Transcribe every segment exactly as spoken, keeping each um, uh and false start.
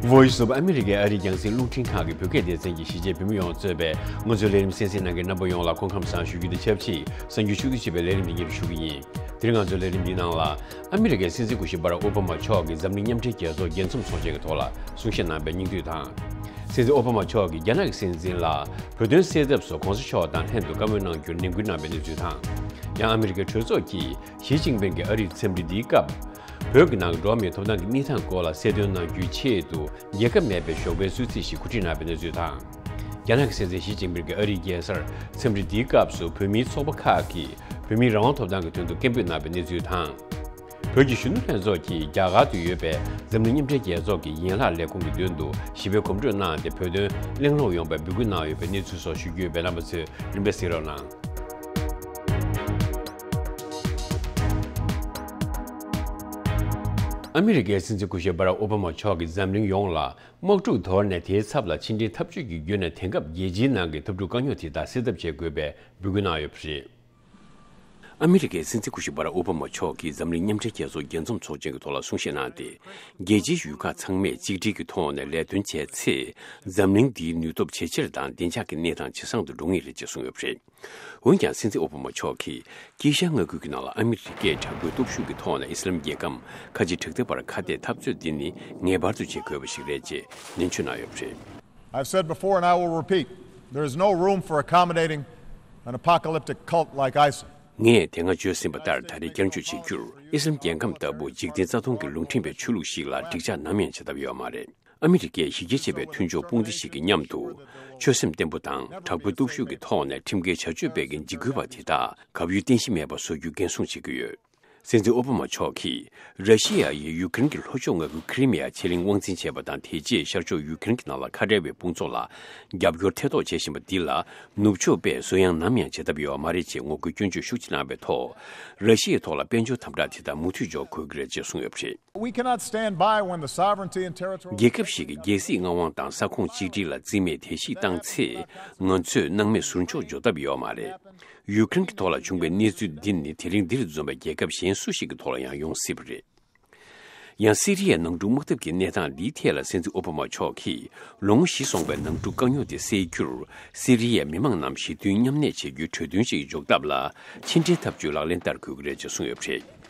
Voice of America ཨ་རིའི་རྒྱང་སྲིང་རླུང་འཕྲིན་ཁང་གི་བོད་སྐད་སྡེ་ཚན་གྱི་གཞིས་བྱེས་བོད་མི་ཡོངས་གཙོས་པའི་ང་ཚོའི་ལས་རིམ་གསན་གཟིགས་གནང་མཁན་རྣམ་པ་ཡོངས་ལ་སྐུ་ཁམས་བཟང་ཞུ་རྒྱུ་དང་ཆབས་ཅིག་གསར་འགྱུར་ཕྱོགས་བསྡུས་བྱས་པའི་ལས་རིམ་འདི་སྙན་སྒྲོན་ཞུ་གི་ཡིན། དེ་རིང་ང་ཚོའི་ལས་རིམ་འདིའི་ནང་ལ། ཨ་མི་རི་ཀའི་སྲིད་འཛིན་སྐུ་ཞབས་བྷ་རག་ཨོ་བྷ་མ་མཆོག་གིས་འཛམ་གླིང་མཉམ་འབྲེལ་རྒྱལ་ཚོགས་རྒྱལ་འཛོམས་ཚོགས་ཆེན་གྱི་ཐོག་ལ་གསུང་བཤད་གནང་བའི་སྙིང་བསྡུས་དང་། སྲིད་འཛིན་ཨོ་བྷ་མ་མཆོག་གིས་རྒྱ་ནག་གི་སྲིད་འཛིན་ལ་བོད་དོན་སེལ་ཐབས་སུ་གོང་ས་མཆོག་དང་ལྷན་དུ་བཀའ་མོལ་གནང་རྒྱུར་ནན་སྐུལ་གནང་བའི་གནས་ཚུལ་དང་། ཡང་ཨ་མི་རི་ཀའི་གྲོས་ཚོགས་ཀྱིས་ཞི་ཅིན་ཕིང་གིས་ཨ་རིར་འཚམས་འདྲི་འདིའི་སྐབས། བོད་ཀྱི་ནང་གི་འགྲོ་བ་མིའི་ཐོབ་ཐང་གི་གནས་སྟངས་སྐོར་ལ་གསལ་སྟོན་གནང་རྒྱུའི་ཆེད་དུ་རྒྱལ་ཁབ་མེད་པའི་ཞོགས་པའི་གསོལ་ཚིགས་ཤིག་གོ་སྒྲིག་གནང་བའི་གནས་ཚུལ་དང་། རྒྱ་ནག་གི་སྲིད་འཛིན་ཞི་ཅིན་ཕིང་གིས་ཨ་རིའི་རྒྱལ་སར་འཚམས་འདྲི་འདིའི་སྐབས་སུ་བོད་མིའི་ཚོགས་པ་ཁག་གིས་བོད་མིའི་རང་དབང་ཐོབ་ཐང་གི་དོན་དུ་སྐད་འབོད་གནང་བའི་གནས་ཚུལ་དང་། བོད་ཀྱི་གཞོན་ནུ་ལྷན་ཚོགས་ཀྱིས་རྒྱ་གར་དུ་ཡོད་པའི་འཛམ་གླིང་མཉམ་འབྲེལ་རྒྱལ་ཚོགས་ཀྱི་ཡན་ལག་ལས་ཁུངས་ཀྱི་མདུན་དུ་ཞི་བའི་གོམ་བགྲོད་གནང་སྟེ་བོད་དོན་གླེང་སློང་ཡོང་བའི་འབོད་སྐུལ་གནང་ཡོད་པའི་གནས་ཚུལ་སོགས་ཞུ་རྒྱུ་ཡོད་པས་རྣམ་པ་ཚོས་རིམ་པས་གཟིགས་རོགས་གནང་། ཨ་མི་རི་ཀའི་སྲིད་འཛིན་སྐུ་ཞབས་བྷ་རག་ཨོ་བྷ་མ་མཆོག་གིས་འཛམ་གླིང་ཡོངས་ལ་དམག་འཁྲུག་དོར་ནས་དེའི་ཚབ་ལ་ཕྱི་འབྲེལ་འཐབ་ཇུས་ཀྱི་བརྒྱུད་ནས་དེང་སྐབས་རྒྱལ་སྤྱིའི་ནང་གི་འཐབ་འཁྲུག་དཀའ་རྙོག་དེ་དག་སེལ་ཐབས་བྱེད་དགོས་པའི་འབོད་སྐུལ་གནང་ཡོད་པ་རེད། ཨ་མི་རི་ཀའི་སྲིད་འཛིན་སྐུ་ཞབས་བྷ་རག་ཨོ་བྷ་མ་མཆོག་གིས་འཛམ་གླིང་མཉམ་འབྲེལ་རྒྱལ་ཚོགས་རྒྱལ་འཛོམས་ཚོགས་ཆེན་གྱི་ཐོག་ལ་གསུང་བཤད་གནང་སྟེ། རྒྱལ་སྤྱིའི་ཡུལ་ཁག་ཚང་མས་གཅིག་སྒྲིལ་གྱི་ཐོག་ནས་ལས་དོན་བྱས་ཚེ། འཛམ་གླིང་འདིའི་ནུས་སྟོབས་ཇེ་ཆེར་དང་བདེ་འཇགས་ཀྱི་གནས་སྟངས་ཇེ་བཟང་དུ་འགྲོ་ངེས་རེད་ཅེས་གསུངས་ཡོད་པ་རེད། འོན་ཀྱང་སྲིད་འཛིན་ཨོ་བྷ་མ་མཆོག་གིས་དཀྱིལ་ཤར་མངའ་ཁུལ་གྱི་ནང་ལ་ཨ་མི་རི་ཀས་དྲག་པོའི་སྟོབས་ཤུགས་ཀྱི་ཐོག་ནས་ཨི་སི་ལམ་རྒྱལ་ཁམས་ཁ་ཆེ་དྲག་ཐབས་པར་ཁ་གཏད་འཐབ་རྩོད་འདི་ནི་ངེས་པར་དུ་བྱེད་དགོས་པ་ཞིག་རེད་ཅེས་ནན་བརྗོད་གནང་ཡོད་པ་རེད། I've said before and I will repeat, there is no room for accommodating an apocalyptic cult like ISIL. ངས་དེ་སྔ་བརྗོད་ཟིན་པ་ལྟར་ད་རེས་བསྐྱར་བརྗོད་བྱེད་རྒྱུར་ཨི་སི་ལམ་རྒྱལ་ཁམས་ལྟ་བུ་འཇིག་རྟེན་རྩ་སྟོང་གི་ལུང་འདྲེན་པའི་ཆོས་ལུགས་ཤིག་ལ་འགྲིག་ཆགས་ནམ་ཡང་བྱེད་ཐབས་ཡོད་མ་རེད། ཨ་མི་རི་ཀས་གཞི་རྒྱ་ཆེ་བའི་མཐུན་ཕྱོགས་དཔུང་སྡེ་ཞིག་གི་མཉམ་དུ་ཆོད་སེམས་བརྟན་པོ་དང་དྲག་པོའི་སྟོབས་ཤུགས་ཀྱི་ཐོག་ནས་ཁྲིམས་འགལ་བྱ་སྤྱོད་སྤེལ་མཁན་འཇིགས་སྐུལ་བ་དེ་དག་གབ་ཡུལ་རྟེན་གཞི་མེད་པ་བཟོ་རྒྱུ་འགན་སྲུང་བྱེད་ཀྱི་ཡོད། སྲིད་འཛིན་ཨོ་བྷ་མ་མཆོག་གིས་ར་ཤི་ཡ་ཡིས་ཡུ་ཀེ་རེན་གྱི་ལྷོ་ཕྱོགས་མངའ་ཁུལ་ཁི་རི་མི་ཡ་ཕྱེད་གླིང་དབང་འཛིན་བྱས་པ་དང་། དེ་རྗེས་ཤར་ཕྱོགས་ཡུ་ཀེ་རེན་གྱི་ནང་ལ་ཁ་བྲལ་བའི་དཔུང་ཚོགས་ལ་རྒྱབ་སྐྱོར་ཐེ་གཏོགས་བྱེད་བཞིན་པ་འདི་ལ་ནུབ་ཕྱོགས་པས་གསོན་ཡང་ནམ་ཡང་བྱེད་ཐབས་ཡོད་མ་རེད་ཅེས་ངོ་རྒོལ་སྐྱོན་བརྗོད་ཤུགས་ཆེ་གནང་བའི་ཐོག་ར་ཤི་ཡའི་ཐོག་ལ་དཔལ་འབྱོར་དམ་དྲག་དེ་དག་མུ་མཐུད་འཇོག་དགོས་ཀྱི་རེད་ཅེས་གསུངས་ཡོད་པ་རེད། We cannot stand by when the sovereignty and territorial རྒྱལ་ཁབ་ཞིག་གི་རྒྱལ་སྲིད་མངའ་དབང་དང་ས་ཁོངས་གཅིག་སྒྲིལ་ལ་རྩིས་མེད་བརྡལ་བཤིག་བཏང་ཚེ། ང་ཚོས་སྣང་མེད་ཟུར་འཇོག་འཇོག་ཐབས་ཡོད་མ་རེད། ཡུ་ཀེ་རེན་གྱི་ཐོག་ལ་བྱུང་བའི་གནས་ཚུལ་འདི་ནི་དེ་རིང་འདིར་འཛོམས་པའི་རྒྱལ་ཁབ་གཞན་སུ་ཞིག་གི་ཐོག་ལ་ཡང་ཡོང་སྲིད་པ་རེད། ཡང་སི་རི་ཡའི་ནང་འཁྲུག་དམག་འཐབ་ཀྱི་གནས་སྟངས་འདིའི་ཐད་ལ་སྲིད་འཛིན་ཨོ་བྷ་མ་མཆོག་གིས། ལོ་ངོ་བཞི་སོང་བའི་ནང་འཁྲུག་དཀའ་རྙོག་དེ་སེལ་རྒྱུར། སི་རི་ཡའི་མི་མང་རྣམས་ཞི་མཐུན་མཉམ་གནས་བྱེད་རྒྱུའི་གྲོས་མཐུན་ཞིག་འཇོག་ཐབས་ལ་ཕྱི་འབྲེལ་འཐབ་ཇུས་ལག་ལེན་བསྟར་དགོས་ཀྱི་རེད་ཅེས་གསུངས་ཡོད་པ་རེད།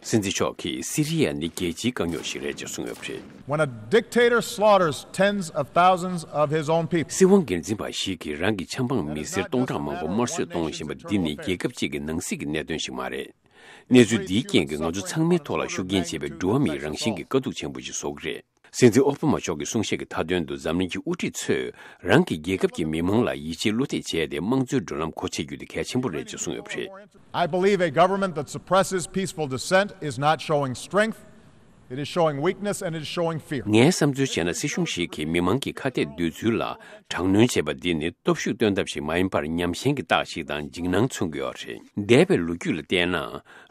སྲིད་འཛིན་མཆོག་གིས་སི་རི་ཡ་ནི་རྒྱལ་སྤྱིའི་དཀའ་རྙོག་ཞིག་རེད་ཅེས་གསུངས་ཡོད་པ་རེད། When a dictator slaughters tens of thousands of his own people, སྲིད་དབང་སྒེར་འཛིན་པ་ཞིག་གིས་རང་གི་ཆབ་འབངས་མི་སེར་སྟོང་ཕྲག་མང་པོ་དམར་གསོད་གཏོང་བཞིན་པ་འདི་ནི་རྒྱལ་ཁབ་ཅིག་གི་ནང་སྲིད་ཀྱི་གནད་དོན་ཞིག་མ་རེད། གནས་ཚུལ་འདིའི་རྐྱེན་གྱིས་ང་ཚོ་ཚང་མའི་ཐོག་ལ་ཤུགས་རྐྱེན་བྱེད་པའི་འགྲོ་བ་མིའི་རང་བཞིན་གྱི་དཀའ་སྡུག་ཆེན་པོ་ཞིག་བཟོ་གི་རེད། སྲིད་འཛིན་ཨོ་བྷ་མ་མཆོག་གི་གསུང་བཤད་ཀྱི་མཐའ་དོན་དུ་འཛམ་གླིང་གི་དབུ་ཁྲིད་ཚོས་རང་གི་རྒྱལ་ཁབ་ཀྱི་མི་མང་ལ་ཡིད་ཆེས་བློ་གཏད་བྱས་ཏེ་དམངས་གཙོའི་འགྲོ་ལམ་སྒོ་ཕྱེ་རྒྱུ་དེ་གལ་ཆེན་པོ་རེད་ཅེས་གསུངས་ཡོད་པ་རེད། I believe a government that suppresses peaceful dissent is not showing strength, it is showing weakness and it is showing fear. ངའི་བསམ་ཚུལ་བྱས་ན། སྲིད་གཞུང་ཞིག་གིས་མི་མང་གི་ཁ་གཏད་གདོང་ཚུལ་ལ་དྲག་གནོན་བྱེད་པ་འདི་ནི་སྟོབས་ཤུགས་སྟོན་ཐབས་ཤིག་མ་ཡིན་པར་ཉམས་ཞན་གྱི་རྟགས་ཤིག་དང་འཇིགས་སྣང་མཚོན་གྱི་ཡོད་རེད། འདས་པའི་ལོ་རྒྱུས་ལ་བལྟས་ན།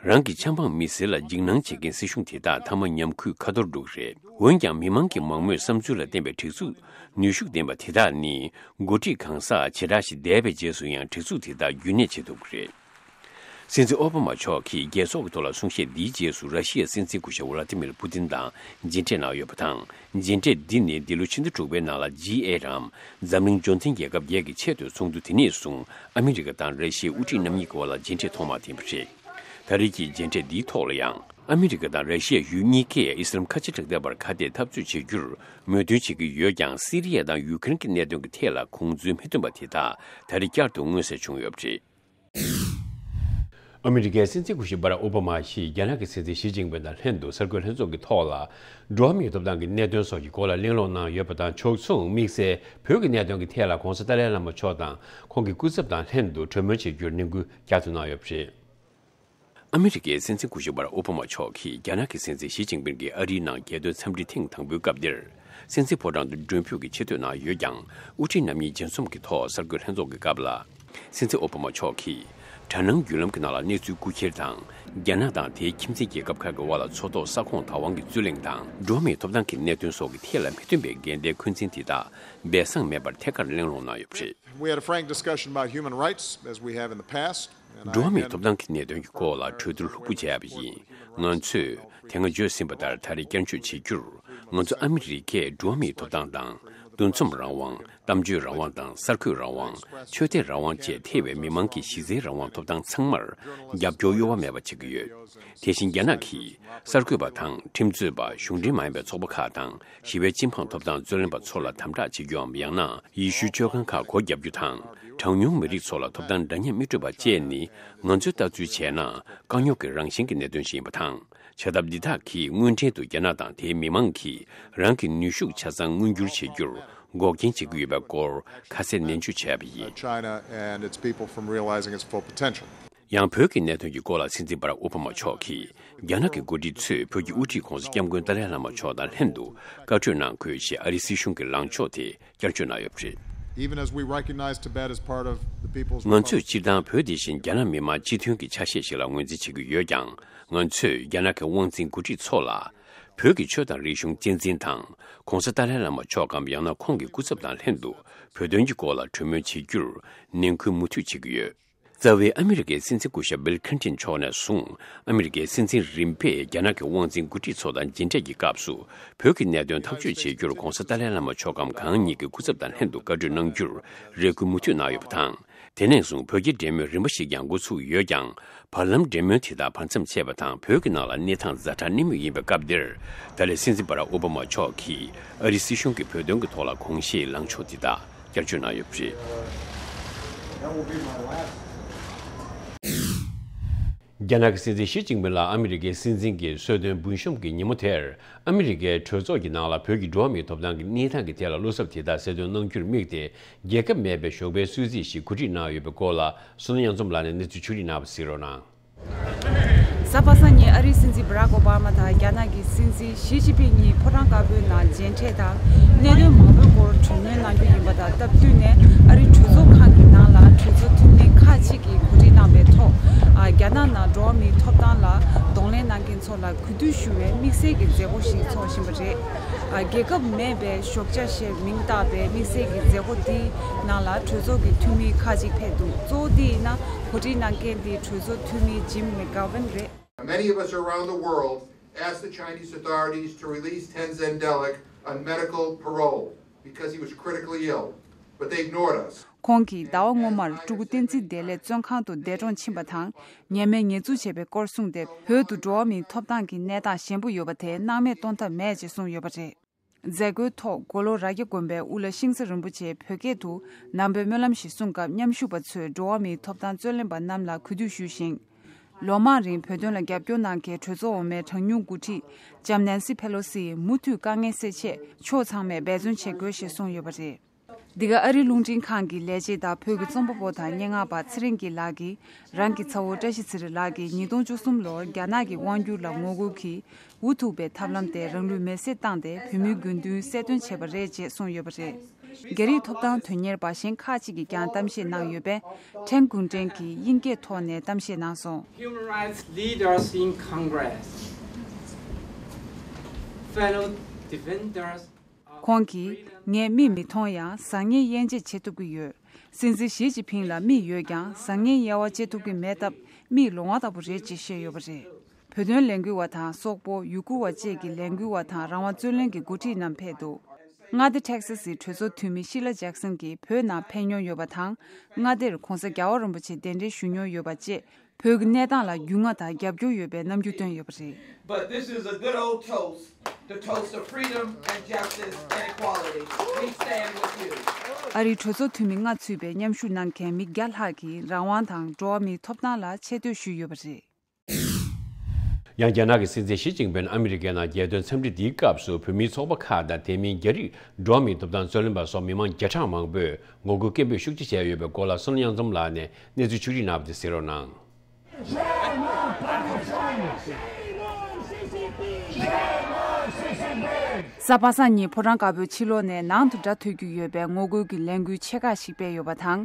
རང་གི་ཆབ་འབངས་མི་སེར་ལ་འཇིགས་སྣང་བྱེད་མཁན་སྲིད་གཞུང་དེ་དག་མཐའ་མ་ཉམས་རྒུད་ཁ་འཐོར་འགྲོ་གི་རེད། འོན་ཀྱང་མི་མང་གི་མང་མོས་བསམ་ཚུལ་ལ་བརྟེན་པའི་སྒྲིག་འཛུགས་ནུས་ཤུགས་ལྡན་པ་དེ་དག་ནི་འགོ་ཁྲིད་གང་ཟག་བྱེ་བྲག་ཞིག་འདས་པའི་རྗེས་སུ་ཡང་སྒྲིག་འཛུགས་དེ་དག་རྒྱུན་གནས་བྱེད་ཐུབ་ཀྱི་རེད། སྲིད་འཛིན་ཨོ་བྷ་མ་མཆོག་གིས་རྒྱལ་ཚོགས་ཀྱི་ཐོག་ལ་གསུང་བཤད་འདིའི་རྗེས་སུ་ར་ཤི་ཡའི་སྲིད་འཛིན་སྐུ་ཞབས་ཝ་ལ་ཏི་མིར་པུ་ཏིན་དང་མཇལ་འཕྲད་གནང་ཡོད་པ་དང་། མཇལ་འཕྲད་འདི་ནི་འདི་ལོ་ཕྱི་ཟླ་དྲུག་པའི་ནང་ལ་ཇི་ཨེཊ་འམ་འཛམ་གླིང་འབྱོར་ལྡན་རྒྱལ་ཁབ་བརྒྱད་ཀྱི་ཆེས་མཐོའི་ཚོགས་འདུ་དེ་ནས་བཟུང་ཨ་མི་རི་ཀ་དང་ར་ཤི་ཡའི་དབུ་ཁྲིད་རྣམ་གཉིས་ཀྱི་དབར་ལ་མཇལ་འཕྲད་ཐོག་མ་དེ་ཡིན་པ་རེད། ད་རེས་ཀྱི་མཇལ་འཕྲད་འདིའི་ཐོག་ལ་ཡང་ཨ་མི་རི་ཀ་དང་ར་ཤི་ཡ་ཡུལ་གཉིས་ཀས་ཨི་སི་ལམ་ཁ་ཆེ་དྲག་ཐབས་པར་ཁ་གཏད་འཐབ་རྩོད་བྱེད་རྒྱུར་མོས་མཐུན་བྱེད་ཀྱི་ཡོད་ཀྱང་། སི་རི་ཡ་དང་ཡུ་ཀེ་རེན་གྱི་གནད་དོན་གྱི་ཐད་ལ་ཁོང་ཚོའི་མི་མཐུན་པ་དེ་དག་ད་རེས་བསྐྱར་དུ་མངོན་གསལ་བྱུང་ཡོད་པ་རེད། ཨ་མི་རི་ཀའི་སྲིད་འཛིན་སྐུ་ཞབས་བྷ་རག་ཨོ་བྷ་མ་ཞིག་རྒྱ་ནག་གི་སྲིད་འཛིན་ཞི་ཅིན་ཕིང་དང་ལྷན་དུ་གསར་འགོད་ལྷན་ཚོགས་ཀྱི་ཐོག་ལ། འགྲོ་བ་མིའི་ཐོབ་ཐང་གི་གནད་དོན་སོགས་ཀྱི་སྐོར་ལ་གླེང་སློང་གནང་ཡོད་པ་དང་། ཕྱོགས་མཚུངས་དམིགས་བསལ་བོད་ཀྱི་གནད་དོན་གྱི་ཐད་ལ་༧གོང་ས་ཏཱ་ལའི་བླ་མ་མཆོག་དང་ཁོང་གི་སྐུ་ཚབ་དང་ལྷན་དུ་གྲོས་མོལ་བྱེད་རྒྱུར་ནན་སྐུལ་བསྐྱར་དུ་གནང་ཡོད་པ་རེད། ཨ་མི་རི་ཀའི་སྲིད་འཛིན་སྐུ་ཞབས་བྷ་རག་ཨོ་བྷ་མ་མཆོག་གིས་རྒྱ་ནག་གི་སྲིད་འཛིན་ཞི་ཅིན་ཕིང་གིས་ཨ་རིའི་ནང་རྒྱལ་དོན་འཚམས་འདྲི་ཐེངས་དང་པོའི་སྐབས་འདིར། སྲིད་འཛིན་ཕོ་བྲང་དུ་མགྲོན་འབོད་ཀྱི་ཆེ་བསྟོད་གནང་ཡོད་ཀྱང་། དབུ་ཁྲིད་རྣམ་གཉིས་མཇལ་འཛོམས་ཀྱི་ཐོག་གསར་འགོད་ལྷན་ཚོགས་ཀྱི་སྐབས་ལ། སྲིད་འཛིན་ཨོ་བྷ་མ་མཆོག་གིས། དྲ་སྣང་བརྒྱུད་ལམ་གྱི་ནང་ལ་གནས་ཚུལ་རྐུ་འཁྱེར་དང་། རྒྱ་ནག་དང་དེའི་ཁྱིམ་མཚེས་རྒྱལ་ཁབ་ཁག་གི་དབར་ལ་མཚོ་ཐོག་ས་ཁོངས་བདག་དབང་གི་རྩོད་གླེང་དང་། འགྲོ་བ་མིའི་ཐོབ་ཐང་གི་གནད་དོན་སོགས་ཀྱི་ཐད་ལ་མི་མཐུན་པའི་འགལ་ཟླའི་འཁོན་འཛིན་དེ་དག་སྦས་གསང་མེད་པར་ཐད་ཀར་གླེང་སློང་གནང་ཡོད་པ་རེད། We had a frank discussion about human rights, as we have in the past. འགྲོ་བ་མིའི་ཐོབ་ཐང་གི་གནད་དོན་གྱི་སྐོར་ལ་གྲོས་བསྡུར་ལྷུག་པོ་བྱས་པ་ཡིན། ང་ཚོས་དེ་སྔ་བརྗོད་ཟིན་པ་ལྟར་ད་རེས་བསྐྱར་བརྗོད་བྱེད་རྒྱུར། ང་ཚོ་ཨ་མི་རི་ཀས་འགྲོ་བ་མིའི་ཐོབ་ཐང་དང་། འདུ་འཛོམས་རང་དབང་། གཏམ་བརྗོད་རང་དབང་དང་གསར་འགོད་རང་དབང་། ཆོས་དད་རང་དབང་བཅས་ཐེ་བའི་མི་མང་གི་གཞི་རྩའི་རང་དབང་ཐོབ་ཐང་ཚང་མར་རྒྱབ་སྐྱོར་གཡོ་བ་མེད་པ་བྱེད་ཀྱི་ཡོད། དེ་བཞིན་རྒྱ་ནག་གིས་གསར་འགོད་པ་དང་ཁྲིམས་རྩོད་པ། གཞུང་འབྲེལ་མ་ཡིན་པའི་ཚོགས་པ་ཁག་དང་ཞི་བའི་སྤྱི་འབངས་ཐོབ་ཐང་རྩོད་ལེན་པ་ཚོ་ལ་དམ་དྲག་བྱེད་རྒྱུའམ་ཡང་ན་ཡེ་ཤུའི་ཆོས་ཁང་ཁག་སྒོ་བརྒྱབ་རྒྱུ་དང་། གྲངས་ཉུང་མི་རིགས་ཚོ་ལ་ཐོབ་ཐང་འདྲ་མཉམ་མི་སྤྲོད་པ་བཅས་ནི་ང་ཚོས་ལྟ་ཚུལ་བྱས་ན་དཀའ་རྙོག་གི་རང་བཞིན་གྱི་གནད་དོན་ཞིག་ཡིན་པ་དང་། བྱ་ཐབས་འདི་དག་གིས་དངོས་འབྲེལ་དུ་རྒྱ་ནག་དང་དེའི་མི་མང་གིས་རང་གི་ནུས་ཤུགས་ཆ་ཚང་མངོན་འགྱུར་བྱེད་རྒྱུར་འགོག་རྐྱེན་བྱེད་ཀྱི་ཡོད་པའི་སྐོར་ཁ་གསལ་ནན་བརྗོད་བྱས་པ་ཡིན། China and its people from realizing its full potential. ཡང་བོད་ཀྱི་གནད་དོན་གྱི་སྐོར་ལ་སྲིད་འཛིན་སྦ་རག་ཨོ་བྷ་མ་མཆོག་གིས་རྒྱ་ནག་གི་འགོ་ཁྲིད་ཚོས་བོད་ཀྱི་དབུ་ཁྲིད་༸གོང་ས་༸སྐྱབས་མགོན་ཏཱ་ལའི་བླ་མ་མཆོག་དང་ལྷན་དུ་བཀའ་གྲོས་གནང་དགོས་ཞེས་ཨ་རིའི་སྲིད་གཞུང་གི་ལངས་ཕྱོགས་དེ་བསྐྱར་བརྗོད་གནང་ཡོད་པ་རེད། Even as we recognize Tibet as part of the people's ང་ཚོས་སྤྱིར་བཏང་བོད་དེ་བཞིན་རྒྱ་ནག་མི་དམངས་སྤྱི་མཐུན་གྱི་ཆ་ཤས་ཤིག་ལ་ངོས་འཛིན་བྱེད་ཀྱི་ཡོད་ཀྱང་། ང་ཚོས་རྒྱ་ནག་གི་དབང་འཛིན་འགོ་ཁྲིད་ཚོ་ལ་བོད་ཀྱི་ཆོས་དང་རིག་གཞུང་གཅེས་འཛིན་དང་༸གོང་ས་ཏཱ་ལའི་བླ་མ་མཆོག་གམ་ཡང་ན་ཁོང་གི་སྐུ་ཚབ་དང་ལྷན་དུ་བོད་དོན་གྱི་སྐོར་ལ་གྲོས་མོལ་བྱེད་རྒྱུར་ནན་སྐུལ་མུ་མཐུད་བྱེད་ཀྱི་ཡོད། རྩ་བའི་ཨ་མི་རི་ཀའི་སྲིད་འཛིན་སྐུ་ཞབས་བིལ་ཁིན་ཏིན་མཆོག་ནས་བཟུང་ཨ་མི་རི་ཀའི་སྲིད་འཛིན་རིམ་པས་རྒྱ་ནག་གི་དབང་འཛིན་འགོ་ཁྲིད་ཚོ་དང་མཇལ་འཕྲད་ཀྱི་སྐབས་སུ་བོད་ཀྱི་གནད་དོན་ཐག་གཅོད་བྱེད་རྒྱུར་༸གོང་ས་ཏཱ་ལའི་བླ་མ་མཆོག་གམ་གང་ཉིད་ཀྱི་སྐུ་ཚབ་དང་ལྷན་དུ་བཀའ་གྲོས་གནང་རྒྱུར་རེ་སྐུལ་མུ་མཐུད་གནང་ཡོད་པ་དང་། དེ་ནས་བཟུང་བོད་རྒྱའི་འབྲེལ་མོལ་རིམ་པ་ཞིག་ཀྱང་འགོ་ཚུགས་ཡོད་ཀྱང་། བར་ལམ་འབྲེལ་མོལ་དེ་དག་བར་མཚམས་ཆད་པ་དང་བོད་ཀྱི་ནང་ལ་གནས་སྟངས་ཛ་དྲག་གནས་མུས་ཡིན་པའི་སྐབས་འདིར། ད་ལན་སྲིད་འཛིན་སྦ་རག་ཨོ་བྷ་མ་མཆོག་གིས་ཨ་རིའི་སྲིད་གཞུང་གིས་བོད་དོན་གྱི་ཐོག་ལ་དགོངས་བཞེས་ལངས་ཕྱོགས་འདི་དག་བསྐྱར་བརྗོད་གནང་ཡོད་པ་རེད། རྒྱ་ནག་གི་སྲིད་འཛིན་ཞི་ཅིན་ཕིང་ལ་ཨ་མི་རི་ཀའི་སྲིད་འཛིན་གྱིས་གསོལ་སྟོན་འབུལ་གཤོམ་གྱི་ཉིན་མོ་དེར། ཨ་མི་རི་ཀའི་གྲོས་ཚོགས་ཀྱི་ནང་ལ་བོད་ཀྱི་འགྲོ་བ་མིའི་ཐོབ་ཐང་གི་གནས་སྟངས་ཀྱི་ཐད་ལ་བློ་འཚབ་དེ་དག་གསལ་སྟོན་གནང་རྒྱུར་དམིགས་ཏེ། རྒྱལ་ཁབ་མེད་པའི་ཞོགས་པའི་གསོལ་ཚིགས་ཤིག་གོ་སྒྲིག་གནང་ཡོད་པའི་སྐོར་ལ། བསོད་ནམས་དབྱངས་འཛོམས་ལགས་ནས་གནས་ཚུལ་ཕྱོགས་སྒྲིག་གནང་བ་གཟིགས་རོགས་གནང་། གཟའ་པ་སངས་ཉིན་ཨ་རིའི་སྲིད་འཛིན་བྷ་རག་ཨོ་བྷ་མ་དང་རྒྱ་ནག་གི་སྲིད་འཛིན་ཞི་ཅིན་ཕིང་གཉིས་ཕོ་བྲང་དཀར་པོའི་ནང་མཇལ་འཕྲད་དང་། གནད་དོན་མང་པོའི་སྐོར་གྲོས་མོལ་གནང་རྒྱུ་ཡིན་པ་དང་སྟབས་བསྟུན་ནས། ཨ་རིའི་གྲོས་ཚོགས་ཁང་གི་ནང་ལ་གྲོས་ཚོགས་འཐུས་མི་ཁག་ཅིག་གིས་གོ་སྒྲིག་གནང་པའི་ཐོག་ཨ། རྒྱ་ནག་ནང་འགྲོ་བ་མིའི་ཐོབ་ཐང་ལ་གདོང་ལེན་གནང་མཁན་ཚོ་ལ་གུས་འདུད་ཞུ་བའི་དམིགས་བསལ་གྱི་མཛད་སྒོ་ཞིག་འཚོགས་བཞིན་པ་རེད། ཨ། རྒྱལ་ཁབ་མེད་པའི་ཞོགས་ཇ་ཞེས་མིང་བཏགས་པའི་དམིགས་བསལ་གྱི་མཛད་སྒོ་དེའི་ནང་ལ་གྲོས་ཚོགས་ཀྱི་འཐུས་མི་ཁག་ཅིག་ཕེབས་འདུག་གཙོ་བོ་དེ་ཡིན་ན། གོ་སྒྲིག་གནང་མཁན་དེ་གྲོས་ཚོགས་འཐུས་མི་ཇིམ་མེག་གྷ་ཝན་རེད། Many of us around the world asked the Chinese authorities to release Tenzin Delek on medical parole because he was critically ill, but they ignored us. ཁོང་གིས་ཟླ་བ་སྔོན་མར་ཕྲུ་གུ་བསྟན་འཛིན་བདེ་ལེགས་བཙོན་ཁང་དུ་འདས་གྲོངས་ཕྱིན་པ་དང་། ཉེས་མེད་ཉེས་འཛུགས་བྱས་པའི་སྐོར་གསུངས་ཏེ། བོད་དུ་འགྲོ་བ་མིའི་ཐོབ་ཐང་གི་གནས་སྟངས་ཞན་པོ་ཡོད་པ་དེ་སྣང་མེད་གཏོང་ཐབས་མེད་ཅེས་གསུངས་ཡོད་པ་རེད། མཛད་སྒོའི་ཐོག་མགོ་ལོག་རྭ་རྒྱ་དགོན་པའི་དབུ་བླ་ཤིང་བཟའ་རིན་པོ་ཆེས་བོད་སྐད་དུ་ནང་པའི་སྨོན་ལམ་ཞིག་གསུང་སྐབས། མཉམ་ཞུགས་པ་ཚོས་འགྲོ་བ་མིའི་ཐོབ་ཐང་རྩོད་ལེན་པ་རྣམས་ལ་གུས་འདུད་ཞུས་ཤིང་། ལོ་མང་རིང་བོད་དོན་ལ་རྒྱབ་སྐྱོར་གནང་མཁན་གྲོས་ཚོགས་འོག་མའི་གྲངས་ཉུང་འགོ་ཁྲིད་ལྕམ་ནན་སི་ཕེ་ལོ་སི་ཡིས་མུ་མཐུད་དཀའ་ངལ་སེལ་ཆེད་ཕྱོགས་ཚང་མས་འབད་བརྩོན་བྱེད་དགོས་ཞེས་གསུངས་ཡོད་པ་རེད། འདི་ག་ཨ་རིའི་རླུང་འཕྲིན་ཁང་གི་ལས་བྱེད་དང་བོད་ཀྱི་རྩོམ་པ་པོ་དང་སྙན་ངག་པ་ཚེ་རིང་སྐྱིད་ལགས་ཀྱིས། རང་གི་ཚ་བོ་བཀྲ་ཤིས་ཚེ་རིང་ལགས་ཀྱིས་ཉིས་སྟོང་བཅུ་གསུམ་ལོར་རྒྱ་ནག་གི་དབང་སྒྱུར་ལ་ངོ་རྒོལ་གྱིས་འུ་ཐུག་པའི་ཐབས་ལམ་དེ་རང་ལུས་མེར་སྲེག་བཏང་སྟེ་བོད་མིའི་དགོས་འདུན་གསལ་སྟོན་བྱས་པ་རེད་ཅེས་གསུངས་ཡོད་པ་རེད། རྒྱ་རིགས་ཐོབ་ཐང་དོན་གཉེར་པ་གཞན་ཁག་ཅིག་གིས་ཀྱང་གཏམ་བཤད་གནང་ཡོད་པས། ཁྲེན་ཀུང་ཀྲེང་གིས་དབྱིན་སྐད་ཐོག་ནས་གཏམ་བཤད་གནང་སོང་། Human rights leaders in Congress, fellow defenders, ཁོང་གིས། ངས་མིག་མི་མཐོང་ཡང་བཟང་ངན་དབྱེ་འབྱེད་བྱེད་ཐུབ་ཀྱི་ཡོད། སྲིད་འཛིན་ཞི་ཅིན་ཕིང་ལ་མིག་ཡོད་ཀྱང་བཟང་ངན་དབྱེ་བ་འབྱེད་ཐུབ་ཀྱི་མེད་སྟབས། མིག་ལོང་བ་ལྟ་བུ་རེད་ཅེས་བཤད་ཡོད་པ་རེད། བོད་དོན་ལས་འགུལ་བ་དང་། སོག་པོ། ཡུ་གུར་བ་བཅས་ཀྱི་ལས་འགུལ་བ་དང་། རང་དབང་རྩོད་ལེན་གྱི་འགོ་ཁྲིད་རྣམས་ཕེབས་འདུག་མངའ་སྡེ་ཊེག་སཱ་སིའི་གྲོས་ཚོགས་འཐུས་མི་ཤི་ལ་ཇེག་སན་གྱིས་བོད་ནང་ཕེབས་མྱོང་ཡོད་པ་དང་། མངའ་སྡེར་༸གོང་ས་༸རྒྱལ་བ་རིན་པོ་ཆེ་གདན་འདྲེན་ཞུ་མྱོང་ཡོད་པ་བཅས། བོད་ཀྱི་གནས་སྟངས་ལ་རྒྱུས་མངའ་དང་རྒྱབ་སྐྱོར་ཡོད་པའི་རྣམ་འགྱུར་བཏོན་ཡོད་པ་རེད། But this is a good old toast, the toast of freedom and justice and equality. We stand with you. ཨ་རིའི་གྲོས་ཚོགས་འཐུས་མི་ལྔ་ཚུད་པའི་མཉམ་ཞུགས་གནང་མཁན་མི་བརྒྱ་ལྷག་གིས་རང་དབང་དང་འགྲོ་བ་མིའི་ཐོབ་ཐང་ལ་ཆེ་བསྟོད་ཞུས་ཡོད་པ་རེད། ཡང་རྒྱ་ནག་གི་སྲིད་འཛིན་ཞི་ཅིན་ཕིང་ཨ་མི་རི་ཀའི་ནང་རྒྱལ་དོན་འཚམས་འདྲི་འདིའི་སྐབས་སུ་བོད་མིའི་ཚོགས་པ་ཁག་དང་དེ་མིན་རྒྱ་རིགས་འགྲོ་བ་མིའི་ཐོབ་ཐང་རྩོད་ལེན་པ་སོགས་མི་མང་བརྒྱ་ཕྲག་མང་པོས་ངོ་རྒོལ་སྐད་འབོད་ཤུགས་ཆེ་བྱས་ཡོད་པའི་སྐོར་ལ་བསོད་ནམས་དབྱངས་འཛོམས་ལགས་ནས་གནས་ཚུལ་ཕྱོགས་སྒྲིག་གནང་བ་དེ་གཟིགས་རོགས་གནང་། གཟའ་པ་སངས་ཉིན་ཕོ་བྲང་དཀར་པོའི་ཕྱི་ལོགས་ནས་ནང་དུ་སྒྲ་ཐོས་རྒྱུ་ཡོད་པའི་ངོ་རྒོལ་གྱི་ལས་འགུལ་ཆེ་ཁག་ཞིག་སྤེལ་ཡོད་པ་དང་།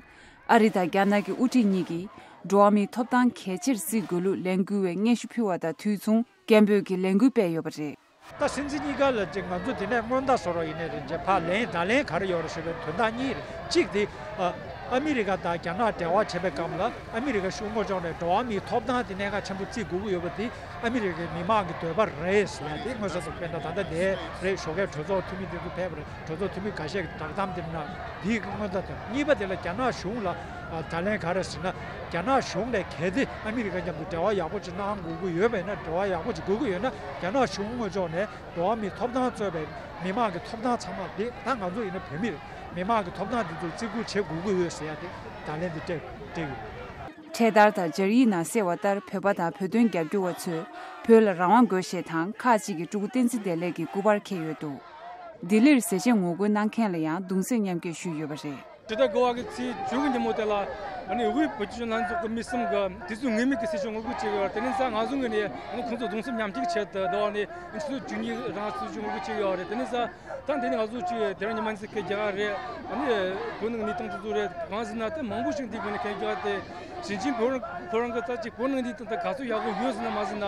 ཨ་རི་དང་རྒྱ་ནག་གི་དབུ་ཁྲིད་གཉིས་ཀྱིས་འགྲོ་བ་མིའི་ཐོབ་ཐང་གལ་ཆེར་བརྩི་དགོས་ལུགས་ལས་འགུལ་བའི་སྙན་ཞུ་ཕུལ་བ་དང་དུས་མཚུངས་སྐད་འབོད་ཀྱི་ལས་འགུལ་སྤེལ་ཡོད་པ་རེད། ད་སྲིད་འཛིན་གཉིས་ཀ་ལ་ཅིག་ང་ཚོ་དེ་ནས་སྔོན་བརྡ་བཟོ་རོགས་ཡིན་ནའི་རེད། ཅེས་ཕར་ལན་བརྡ་ལན་ག་རེ་ཡོད་རེད་ཞུས་པའི་དོན་དག་གཉིས་རེད། གཅིག་དེ་ཨ། ཨ་མི་རི་ཀ་དང་རྒྱ་ནག་འབྲེལ་བ་བྱེད་པའི་སྐབས་ལ་ཨ་མི་རི་ཀ་གཞུང་ངོས་ཕྱོགས་ནས་འགྲོ་བ་མིའི་ཐོབ་ཐང་དེ་གནད་འགག་ཆེན་པོ་བརྩི་དགོས་ཀྱི་ཡོད་པ་དེ་ཨ་མི་རི་ཀའི་མི་མང་གི་འདོད་པ་རེད་ཟེར་ཡ་དེ་མངོན་གསལ་དུ་དཔེར་ན་ད་ལྟ་དེ་རེད། ཞོགས་ཀས་གྲོས་ཚོགས་འཐུས་མི་དེ་ཚོ་ཕེབས་པ་རེད། གྲོས་ཚོགས་འཐུས་མི་ཁ་ཤས་ཀྱི་བསྒྲགས་གཏམ་དེ་ནང་དེའི་མངོན་མཐོ་དང་། གཉིས་པ་དེ་ལ་རྒྱ་ནག་གཞུང་ལ་ད་ལན་ག་རེ་ཟེར་ན། རྒྱ་ནག་གཞུང་ནས་གལ་ཏེ་ཨ་མི་རི་ཀ་མཉམ་དུ་འབྲེལ་བ་ཡག་པོ་ཅིག་གནང་དགོས་ཀྱི་ཡོད་པ་ཡིན་ན། འབྲེལ་བ་ཡག་པོ་ཅིག་དགོས་ཀྱི་ཡོད་ན། རྒྱ་ནག་གཞུང་ངོས་ཕྱོགས་ནས་འགྲོ་བ་མིའི་ཐོབ་ཐང་གཙོས་པའི་མི་མང་གི་ཐོབ་ཐང་ཚང་མ་དེ། ད་ང་ཚོ་ཡིན་ན་བོད་མི་རེད། མི་མང་གི་ཐོབ་ཐང་དེ་ཚོ་བརྩི་བཀུར་བྱེད་དགོས་ཀྱི་ཡོད་ཟེར་ཡ་དེ་ད་ལན་དེ་སྤྲད་སྤྲད་ཡོད། འཕྲེད་དར་དང་སྦྱར་ཡིག་ནང་གསལ་བ་ལྟར། བོད་པ་དང་བོད་དོན་རྒྱབ་སྐྱོར་བ་ཚོས་བོད་ལ་རང་དབང་དགོས་ཞེས་དང་། ཁག་ཅིག་གིས་སྤྲུལ་སྐུ་བསྟན་འཛིན་བདེ་ལེགས་ཀྱི་སྐུ་པར་འཁྱེར་ཡོད་འདུག་ལྡི་ལིར་ཟས་བཅད་ངོ་རྒོལ་གནང་མཁན་ལ་ཡང་གདུང་སེམས་མཉམ་སྐྱེད་ཞུས་ཡོད་པ་རེད། དྲིལ་བསྒྲགས་འགོ་བ་གི་ཚེས་བཅུ་དགུ་ཉིན་མོ་དེ་ལ་ཨ་ནི་དབུས་བོད་ཀྱི་གཞོན་ནུ་ལྷན་ཚོགས་ཀྱི་མི་གསུམ་གྱིས་དུས་ཚོད་ངོ་རྒོལ་བྱས་ཡོད་རེད། དེ་ནས་ས་ང་ཚོ་ངོས་ནས་ཨ་ནི་ཁོང་ཚོ་གདུང་སེམས་མཉམ་སྐྱེད་ཆེད་དུ་ཟླ་བ་ནས་ཆུ་ཚོད་བཅུ་གཉིས་རང་ཆུ་ཚོད་ངོ་རྒོལ་བྱས་ཡོད་རེད། དེ་ནས་ས་ད་འདི་ནས་ང་ཚོ་ཅིག་དེ་རིང་ཉི་མ་ནས་ཁེ་རྒྱ་གར་རེད། ཨ་ནི་བོད་ནང་གནས་སྟངས་དེ་ཚོ་རེད། གང་ཟེར་ན་དེ་མང་པོ་ཞིག་འདི་བོད་ནས་ཁེ་རྒྱ་གར་དེ་ཞིང་ཆེན་བོད་རང་ཁོ་རང་གི་ད་ཅིག་བོད་ནང་གནས་སྟངས་དེ་ག་ཚོད་ཡག་པོ་ཡོད་ཟེར་ན་མ་ཟེར་ན།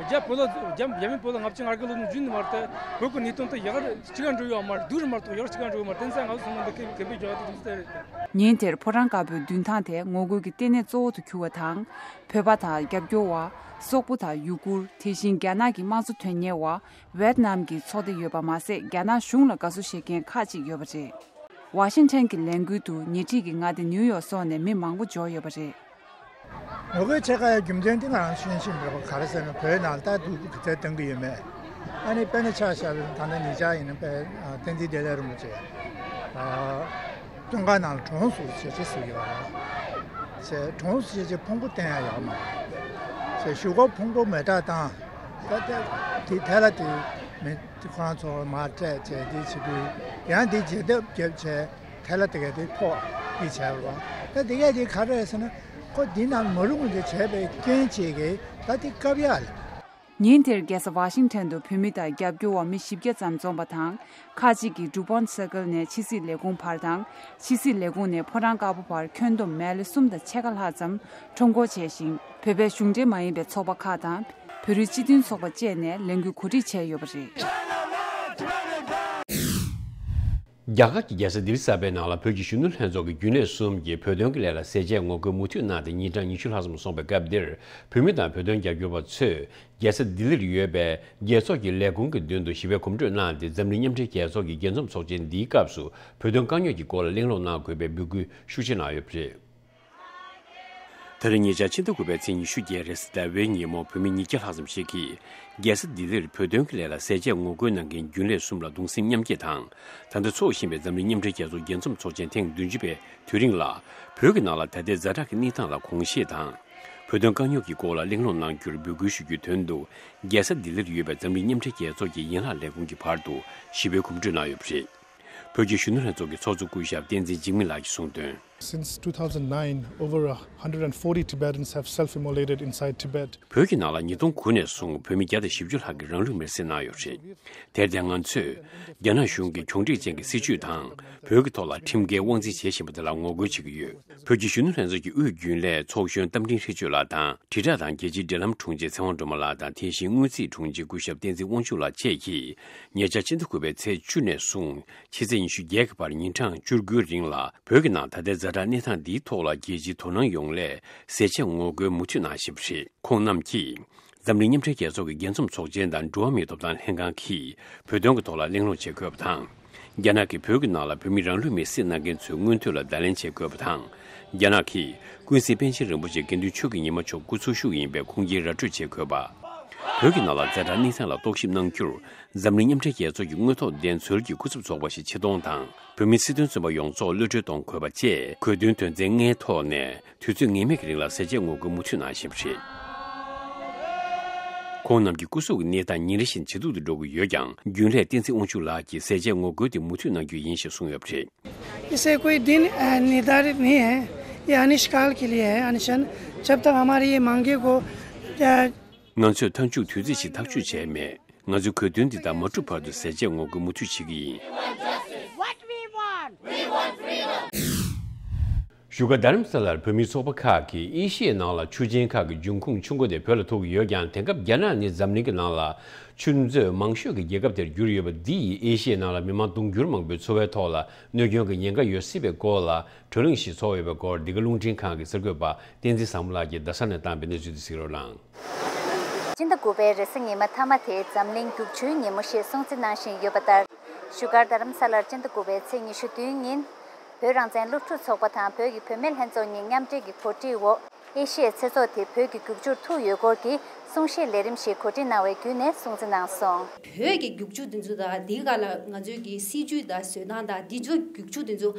རྒྱ་བོད་ལ་རྒྱ་རྒྱ་མི་བོད་ལ་ལྔ་བཅུ་ང་དགུ་ལོ་ནས་རྒྱུན་ནས་མར་དེ་བོད་ཀྱི་གནས་སྟངས་དེ་ཡག་ཅི་ག་འགྲོ་ཡོད་མ་རེད། སྡུག་རུ་མ་གཏོགས་ཡག་ཅི་ག་འགྲོ་ཡོད་མ་རེད། དེ་ཚོ་ང་ཚོ་ཚང་མ་འདི་ཁེ་ཁེ་ཕན་རྒྱག་དེ་དུས་ཚོད་རེད། ཉིན་དེར་ཕོ་བྲང་དཀར་པོའི་མདུན་ཐང་དེ་ངོ་རྒོལ་གྱི་ལྟེ་གནས་གཙོ་བོ་དུ་གྱུར་བ་དང་། བོད་པ་དང་རྒྱབ་སྐྱོར་བ། སོག་པོ་དང་ཡུ་གུར། དེ་བཞིན་རྒྱ་ནག་གི་དམངས་གཙོ་དོན་གཉེར་བ། ཝེད་ནམ་གྱི་ཚོགས་སྡེ་ཡོད་པ་མ་ཟད། རྒྱ་ནག་གཞུང་ལ་དགའ་བསུ་བཞེས་མཁན་ཁག་ཅིག་ཡོད་པ་རེད། ཝ་ཤིང་ཊོན་གྱི་ལས་འགུལ་དུ་ཉེ་འཁྲིས་ཀྱི་མངའ་སྡེ་ནིའུ་ཡོག་སོགས་ནས་མི་མང་པོ་འབྱོར་ཡོད་པ་རེད། ངོ་རྒོལ་བྱེད་དཀའ་བའི་རྒྱུ་མཚན་དེ་ང་རང་ཤེས་བཞིན་པ་ག་རེ་ཟེར་ན། བོད་ནང་ལྟ་སྡུག་གི་ཚད་གཏོང་གི་ཡོད་མེད། ཨ་ནི་དཔེར་ན་ཆ་བཞག་པ་ན་ད་ལྟ་ཉེ་ཆར་ཡིན་ན་དཔེ་ཨ་བསྟན་འཛིན་བདེ་ལེགས་རིན་པོ་ཆེ་ཨ་བཙོན་ཁང་ནང་ལ་གྲོངས་སོང་ཟེར་ཅིག་ཟེར་གྱི་ཡོད་རེད། ཟེར་གྲོངས་སོང་ཟེར་ཅིག་ཕུང་པོ་བསྟན་ཡ་ཡོད་མ་རེད། ཟེར་གཞུག་གུ་ཕུང་པོ་མེ་སྲེག་བཏང་། ད་ལྟ་དེ་ཐལ་བ་དེ་མེ་དེ་ཁོ་རང་ཚོ་མར་སྤྲད་བྱས་དེ་བྱེད་དུས་ཡང་དེ་རྗེས་འདེབས་བརྒྱབ་བྱས། ཐལ་བ་དེ་ག་དེ་ཕོག་དེ་བྱས་པ། ད་དེ་ག་དེ་ག་རེ་རེད་ཟེར་ན། ཁོ་འདི་ནང་མ་རུང་བ་དེ་བྱས་པའི་རྐྱེན་བྱས་ཀྱི་ད་དེ་བཀབ་ཡག་ལ། ཉིན་དེར་རྒྱལ་ས་ཝ་ཤིང་ཊོན་དུ་བོད་མི་དང་རྒྱབ་སྐྱོར་བ་མི་བཞི་བརྒྱ་ཙམ་འཛོམས་པ་དང་། ཁག་ཅིག་གིས་ཌུ་པོན་སར་ཀལ་ནས་ཕྱི་སྲིད་ལས་ཁུངས་བར་དང་། ཕྱི་སྲིད་ལས་ཁུངས་ནས་ཕོ་བྲང་དཀར་པོ་བར་ཁྱོན་བསྡོམས་མལ་ལེ་གསུམ་དང་ཕྱེད་ཀ་ལྷག་ཙམ་ཁྲོམ་སྐོར་བྱས་ཤིང་། བོད་པའི་གཞུང་འབྲེལ་མ་ཡིན་པའི་ཚོགས་པ་ཁག་དང་། བོད་རིགས་སྤྱི་མཐུན་ཚོགས་པ་བཅས་ནས་ལས་འགུལ་གོ་སྒྲིག་བྱས་ཡོད་པ་རེད། རྒྱ་གར་གྱི་རྒྱལ་ས་ལྡི་ལི་གསར་པའི་ནང་ལ་བོད་ཀྱི་གཞོན་ནུ་ལྷན་ཚོགས་ཀྱི་རྒྱུན་ལས་གསུམ་གྱིས་བོད་དོན་གྱི་ལས་ལ་ཟས་བཅད་ངོ་རྒོལ་མུ་མཐུད་གནང་སྟེ་ཉིན་གྲངས་ཉི་ཤུ་ལྷག་ཙམ་སོང་པའི་སྐབས་འདིར། བོད་མི་དང་བོད་དོན་རྒྱབ་སྐྱོར་བ་ཚོས་རྒྱལ་ས་ལྡི་ལིར་ཡོད་པའི་རྒྱལ་ཚོགས་ཀྱི་ལས་ཁུངས་ཀྱི་མདུན་དུ་ཞི་བའི་གོམ་བགྲོད་གནང་སྟེ། འཛམ་གླིང་མཉམ་འབྲེལ་རྒྱལ་ཚོགས་ཀྱི་རྒྱལ་འཛོམས་ཚོགས་ཆེན་འདིའི་སྐབས་སུ་བོད་དོན་དཀའ་རྙོག་གི་སྐོར་ལ་གླེང་སློང་གནང་དགོས་པའི་འབོད་སྐུལ་ཤུགས་ཆེ་གནང་ཡོད་པ་རེད། ད་རེས་ཉེ་ཆར་ཕྱི་ཟླ་དགུ་པའི་ཚེས་ཉི་ཤུ་བརྒྱད་རེས་གཟའ་ཟླ་བའི་ཉིན་མོ། བོད་མི་ཉིས་བརྒྱ་ལྷག་ཙམ་ཞིག་གིས་རྒྱལ་ས་ལྡི་ལིར་བོད་དོན་གྱི་ལས་ལ་ཟས་བཅད་ངོ་རྒོལ་གནང་མཁན་རྒྱུན་ལས་གསུམ་ལ་གདུང་སེམས་མཉམ་སྐྱེད་དང་། ད་ལྟ་འཚོགས་བཞིན་པའི་འཛམ་གླིང་མཉམ་འབྲེལ་རྒྱལ་ཚོགས་རྒྱལ་འཛོམས་ཚོགས་ཆེན་ཐེངས་བདུན་ཅུ་པའི་དུས་རིང་ལ། བོད་ཀྱི་ནང་ལ་ད་ལྟའི་ཛ་དྲག་གི་གནས་སྟངས་ལ་དགོངས་བཞེས་དང་། བོད་དོན་དཀའ་རྙོག་གི་སྐོར་ལ་གླེང་སློང་གནང་རྒྱུར་འབོད་སྐུལ་ཞུ་རྒྱུའི་དོན་དུ། རྒྱལ་ས་ལྡི་ལིར་ཡོད་པའི་འཛམ་གླིང་མཉམ་འབྲེལ་རྒྱལ་ཚོགས་ཀྱི་ཡན་ལག་ལས་ཁུངས་ཀྱི་བར་དུ་ཞི་བའི་གོམ་བགྲོད་གནང་ཡོད་པ་རེད། བོད་ཀྱི་གཞོན་ནུ་ལྷན་ཚོགས་ཀྱི་ཚོགས་གཙོ་སྐུ་ཞབས་བསྟན་འཛིན་འཇིགས་མེད་ལགས་ཀྱིས་གསུངས་དོན། Since two thousand nine, over a hundred and forty Tibetans have self-immolated inside Tibet. བོད་ཀྱི་ནང་ལ་ཉིས་སྟོང་དགུ་ནས་བཟུང་བོད་མི་བརྒྱ་དང་བཞི་བཅུ་ལྷག་གིས་རང་ལུས་མེར་སྲེག་གནང་ཡོད་པ་རེད། དེར་བརྟེན་ང་ཚོས་རྒྱ་ནག་གཞུང་གི་གྱོང་འབྲེལ་ཅན་གྱི་སྲིད་བྱུས་དང་། བོད་ཀྱི་ཐོག་ལ་ཁྲིམས་འགལ་དབང་འཛིན་བྱེད་བཞིན་པ་དེ་ལ་ངོ་རྒོལ་བྱེད་ཀྱི་ཡོད། བོད་ཀྱི་གཞོན་ནུ་ལྷན་ཚོགས་ཀྱི་དབུས་རྒྱུན་ལས་ཚོགས་གཞོན་རྟ་མགྲིན་ཧྲི་ཆོས་ལགས་དང་། དྲིལ་བསྒྲགས་དང་རྒྱལ་སྤྱིའི་འབྲེལ་ལམ་དྲུང་ཆེ་ཚེ་དབང་སྒྲོལ་མ་ལགས་དང་། དེ་བཞིན་དངུལ་རྩིས་དྲུང་ཆེ་སྐུ་ཞབས་བསྟན་འཛིན་དབང་ཕྱུག་ལགས་བཅས་ཀྱིས། ཉེ་ཆར་ཕྱི་ཟླ་དགུ་པའི་ཚེས་བཅུ་ནས་བཟུང་ཕྱི་ཚེས་ཉི་ཤུ་བརྒྱད་ཀྱི་བར་ཉིན་གྲངས་བཅུ་དགུའི་རིང་ལ། བོད་ཀྱི་ནང་ད་ལྟའི་ཛ་དྲག་གནས་སྟངས་འདིའི་ཐོག་ལ་རྒྱལ་སྤྱིའི་དོ་སྣང་ཡོང་སླད་ཟས་བཅད་ངོ་རྒོལ་མུ་མཐུད་གནང་བཞིན་པ་རེད། ཁོང་རྣམས་ཀྱིས། འཛམ་གླིང་མཉམ་འབྲེལ་རྒྱལ་ཚོགས་ཀྱི་རྒྱལ་འཛོམས་ཚོགས་ཆེན་དང་འགྲོ་བ་མིའི་ཐོབ་ཐང་ལྷན་ཁང་གིས་བོད་དོན་གྱི་ཐོག་ལ་གླེང་སློང་བྱེད་དགོས་པ་དང་། རྒྱ་ནག་གིས་བོད་ཀྱི་ནང་ལ་བོད་མི་རང་ལུས་མེར་སྲེག་གནང་མཁན་ཚོའི་མངོན་འདོད་ལ་བརྡ་ལན་བྱེད་དགོས་པ་དང་། རྒྱ་ནག་གིས་ཀུན་གཟིགས་པཎ་ཆེན་རིན་པོ་ཆེ་དགེ་འདུན་ཆོས་ཀྱི་ཉི་མ་མཆོག་སྐུ་འཚོ་བཞུགས་ཡིན་པའི་ཁུངས་སྐྱེལ་ར་སྤྲོད་བྱེད་དགོས་པ། བོད་ཀྱི་ནང་ལ་ཛ་དྲག་གནས་སྟངས་ལ་རྟོག་ཞིབ་གནང་རྒྱུར། འཛམ་གླིང་མཉམ་འབྲེལ་རྒྱལ་ཚོགས་ཀྱི་དངོས་ཐོག་བདེན་འཚོལ་གྱི་སྐུ་ཚབ་ཚོགས་པ་ཞིག་ཆེད་གཏོང་དང་། བོད་མི་སྲིད་དོན་བཙོན་པ་ཡོངས་རྫོགས་གློད་གྲོལ་གཏོང་དགོས་པ་བཅས་དགོས་འདུན་དོན་ཚན་ལྔའི་ཐོག་ནས། དུས་ཚོད་ངེས་མེད་ཀྱི་རིང་ལ་ཟས་བཅད་ངོ་རྒོལ་མུ་མཐུད་གནང་བཞིན་པ་རེད། ཁོང་རྣམས་ཀྱི་སྐུ་སྲོག་གི་གནས་སྟངས་ཉིན་རེ་བཞིན་ཇེ་སྡུག་ཏུ་འགྲོ་གི་ཡོད་ཀྱང་། རྒྱུན་ལས་བསྟན་འཛིན་དབང་ཕྱུག་ལགས་ཀྱིས་ཟས་བཅད་ངོ་རྒོལ་དེ་མུ་མཐུད་གནང་རྒྱུ་ཡིན་ཞེས་གསུངས་ཡོད་པ་རེད། इसे कोई दिन, अ, निर्धारित नहीं है। ये अनिश्चितकाल के लिए है अनशन। जब तक हमारी ये मांगे को, अ, ང་ཚོས་མཐའ་མཇུག་དུས་ཚོད་ཅིག་ཐག་གཅོད་བྱས་མེད། ང་ཚོའི་དགོས་འདུན་འདི་དག་མ་འགྲུབ་བར་དུ་ཟས་བཅད་ངོ་རྒོལ་མུ་མཐུད་བྱེད་ཀྱི་ཡིན། What we want? We want freedom. བཞུགས་སྒར་རྡ་རམ་ས་ལར་བོད་མིའི་ཚོགས་པ་ཁག་གིས་ཨེ་ཤི་ཡའི་ནང་ལ་ཆུ་ཆེན་ཁག་གི་འབྱུང་ཁུངས་ཆུ་མགོ་དེ་བོད་ལ་ཐུག་གི་ཡོད་ཀྱང་། དེང་སྐབས་རྒྱ་ནག་ནི་འཛམ་གླིང་གི་ནང་ལ་ཆུ་མཛོད་མང་ཤོས་ཀྱི་རྒྱལ་ཁབ་དེར་གྱུར་ཡོད་པ་འདི་ཡིས་ཨེ་ཤི་ཡའི་ནང་ལ་མི་མང་དུང་ཕྱུར་མང་པོའི་འཚོ་བའི་ཐོག་ལ་གནོད་སྐྱོན་གྱི་ཉེན་ཁ་ཡོད་སྲིད་པའི་སྐོར་ལ་གྲོས་གླེང་ཞིག་ཚོགས་ཡོད་པའི་སྐོར། འདི་ག་རླུང་འཕྲིན་ཁང་གི་གསར་འགོད་པ་བསྟན་འཛིན་བཟང་མོ་ལགས་ཀྱིས་རྡ་ས་ནས་བཏང་བའི་གནས་ཚུལ་དེ་གཟིགས་རོགས་གནང་། སྤྱི་ཟླ་དགུ་པའི་རེས་གཟའ་ཉི་མ་མཐའ་མ་དེ་འཛམ་གླིང་རྒྱུག་ཆུའི་ཉིན་མོ་ཞེས་སྲུང་བརྩི་གནང་བཞིན་ཡོད་པ་ལྟར། བཞུགས་སྒར་རྡ་རམ་ས་ལར་སྤྱི་ཟླ་དགུ་པའི་ཚེས་ཉི་ཤུ་བདུན་ཉིན། བོད་རང་བཙན་སློབ་ཕྲུག་ཚོགས་པ་དང་བོད་ཀྱི་བུད་མེད་ལྷན་ཚོགས་གཉིས་མཉམ་འབྲེལ་གྱི་གོ་སྒྲིག་འོག་ཨེ་ཤི་ཡའི་ཚེ་སྲོག་དེ་བོད་ཀྱི་རྒྱུག་ཆུར་ཐུག་ཡོད་སྐོར་གྱི་གསུང་བཤད་ལས་རིམ་ཞིག་གོ་སྒྲིག་གནང་བའི་བརྒྱུད་ནས་སྲུང་བརྩི་གནང་སོང་། བོད་ཀྱི་རྒྱུག་ཆུ་འདི་ཚོ་དང་འདིའི་སྒང་ལ་ང་ཚོའི་གི་སྲིད་ཇུས་དང་བཟོ་སྟངས་དང་འདི་ཚོ་རྒྱུག་ཆུ་འདི་ཚོ།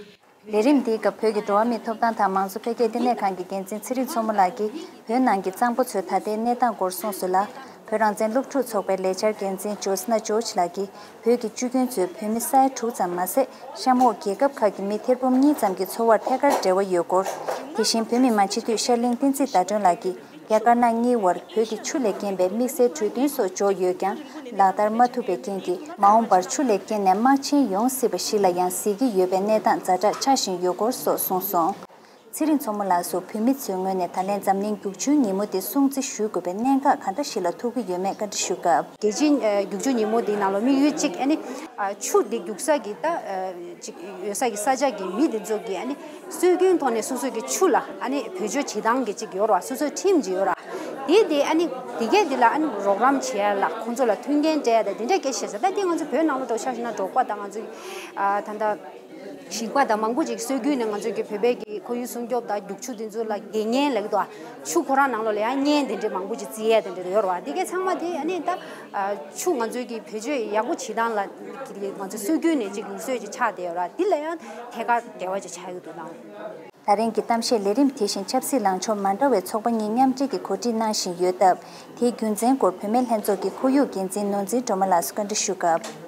ལས་རིམ་འདིའི་སྐབས་བོད་ཀྱི་འགྲོ་བ་མིའི་ཐོབ་ཐང་དང་མང་གཙོ་འཕེལ་རྒྱས་ལྟེ་གནས་ཁང་གི་འགན་འཛིན་ཚེ་རིང་མཚོ་མོ་ལགས་ཀྱིས་བོད་ནང་གི་གཙང་པོ་ཚོའི་ད་ལྟའི་གནས་སྟངས་སྐོར་གསུངས་སོང་ལ། བོད་རང་བཙན་སློབ་ཕྲུག་ཚོགས་པའི་ལས་འཆར་འགན་འཛིན་ཇོ་སི་ན་ཇོརྗ་ལགས་ཀྱིས། བོད་ཀྱི་བཅུད་ཁྱོན་ཚོས་བོད་མི་ས་ཡ་དྲུག་ཙམ་མ་ཟད། གཤམ་འོག་རྒྱལ་ཁབ་ཁག་གི་མི་ཐེར་འབུམ་གཉིས་ཙམ་གྱི་འཚོ་བར་ཐད་ཀར་འབྲེལ་བ་ཡོད་སྐོར། དེ་བཞིན་བོད་མི་མང་སྤྱི་འཐུས་ཤར་གླིང་བསྟན་འཛིན་ཟླ་སྒྲོན་ལགས་ཀྱིས། རྒྱ་དཀར་ནག་གཉིས་དབར་བོད་ཀྱི་ཆུ་ལས་རྐྱེན་པའི་དམིགས་བསལ་གྲོས་མཐུན་སོགས་འཇོག་ཡོད་ཀྱང་། ལག་བསྟར་མ་ཐུབ་པའི་རྐྱེན་གྱིས། མ་འོངས་པར་ཆུ་ལས་རྐྱེན་ནས་དམག་ཆེན་ཡོང་སྲིད་པ་ཞིག་ལ་ཡང་གཟིགས་ཀྱི་ཡོད་པའི་གནས་སྟངས་ཛ་དྲག་ཆགས་བཞིན་ཡོད་སྐོར་སོགས་གསུངས་སོང་། ཚེ་རིང་མཚོ་མོ་ལགས་སུ་བོད་མི་ཚོའི་ངོས་ནས་ད་ལན་འཛམ་གླིང་རྒྱུག་ཆུའི་ཉིན་མོ་དེ་སྲུང་བརྩི་ཞུ་དགོས་པའི་གནད་འགག་གང་འདྲ་ཞིག་ལ་ཐུག་གི་ཡོད་མེད་བཀའ་འདྲི་ཞུ་སྐབས། རྒྱལ་སྤྱིའི་ཨ་རྒྱུག་ཆུ་ཉིན་མོ་འདིའི་ནང་ལ་དམིགས་ཡུལ་གཅིག་ཨ་ནི་ཨ་ཆུ་འདི་རྒྱུག་ས་གི་ད་ཨ་ཅིག་ཡོད་ས་གི་ས་ཆ་གི་མི་འདི་ཚོ་གི་ཨ་ནི་སྲོལ་རྒྱུན་ཐོག་ནས་སོ་སོ་གི་ཆུ་ལ་ཨ་ནི་བེད་སྤྱོད་བྱེད་སྟངས་གི་ཅིག་ཡོད་ར། སོ་སོའི་ཁྲིམས་ཅིག་ཡོད་ར། དེ་དེ་ཨ་ནི་དེ་གས་འདི་ལ་ཨ་ནི་རོགས་རམ་བྱེད་ཡ་ལ་ཁོང་ཚོ་ལ་མཐུན་རྐྱེན་སྤྲད་ཡ་ད་དེ་འདྲ་སྐད་ཆ་བཤད་ས། ད་དེ་ང་ཚོ་བོད་ནང་ལ་འགྲོ་ཤག་ཤི་ན་འབྲོག་པ་དང་ང་ཚོ་གི་ཨ་ད་ད། ཞིང་པ་དང་མང་པོ་ཅིག་སྲོལ་རྒྱུན་ནས་ང་ཚོའི་གི་བོད་པའི་གི་ཁོར་ཡུག་སྲུང་སྐྱོབ་དང་རྒྱུག་ཆུ་དེ་ཚོ་ལ་དགེ་བསྙེན་ལབ་ཀྱི་འདུག་ཆུ་ཁོ་རང་ནང་ལོགས་ལ་ཡང་བསྙེན་དེ་འདྲའི་མང་པོ་ཅིག་བརྩི་ཡས་དེ་འདྲ་ཡོད་རེད་བ། དེ་གའི་ཚང་མ་དེ་ཨ་ནི་ད་ཆུ་ང་ཚོའི་གི་བེད་སྤྱོད་ཡག་པོ་བྱེད་སྟངས་ལ་གི་ང་ཚོ་སྲོལ་རྒྱུན་ནས་ཅིག་ལུགས་སྲོལ་ཅིག་ཆགས་བསྡད་ཡོད་རེད། དེ་ལ་ཡང་ཐད་ཀར་འབྲེལ་བ་ཅིག་ཆགས་ཀྱི་འདུག་ལ། ད་རིང་གི་གཏམ་བཤད་ལས་རིམ་དེ་བཞིན་ཆབ་སྲིད་ལངས་ཕྱོགས་མ་འདྲ་བའི་ཚོགས་པ་གཉིས་མཉམ་འབྲེལ་གྱིས་གོ་སྒྲིག་གནང་བཞིན་ཡོད་སྟབས། དེའི་རྒྱུ་མཚན་སྐོར་བུད་མེད་ལྷན་ཚོགས་ཀྱི་ཁོར་ཡུག་འགན་འཛིན་ནོར་འཛིན་སྒྲོལ་མ་ལགས་སུ་བཀའ་འདྲི་ཞུ་སྐབས།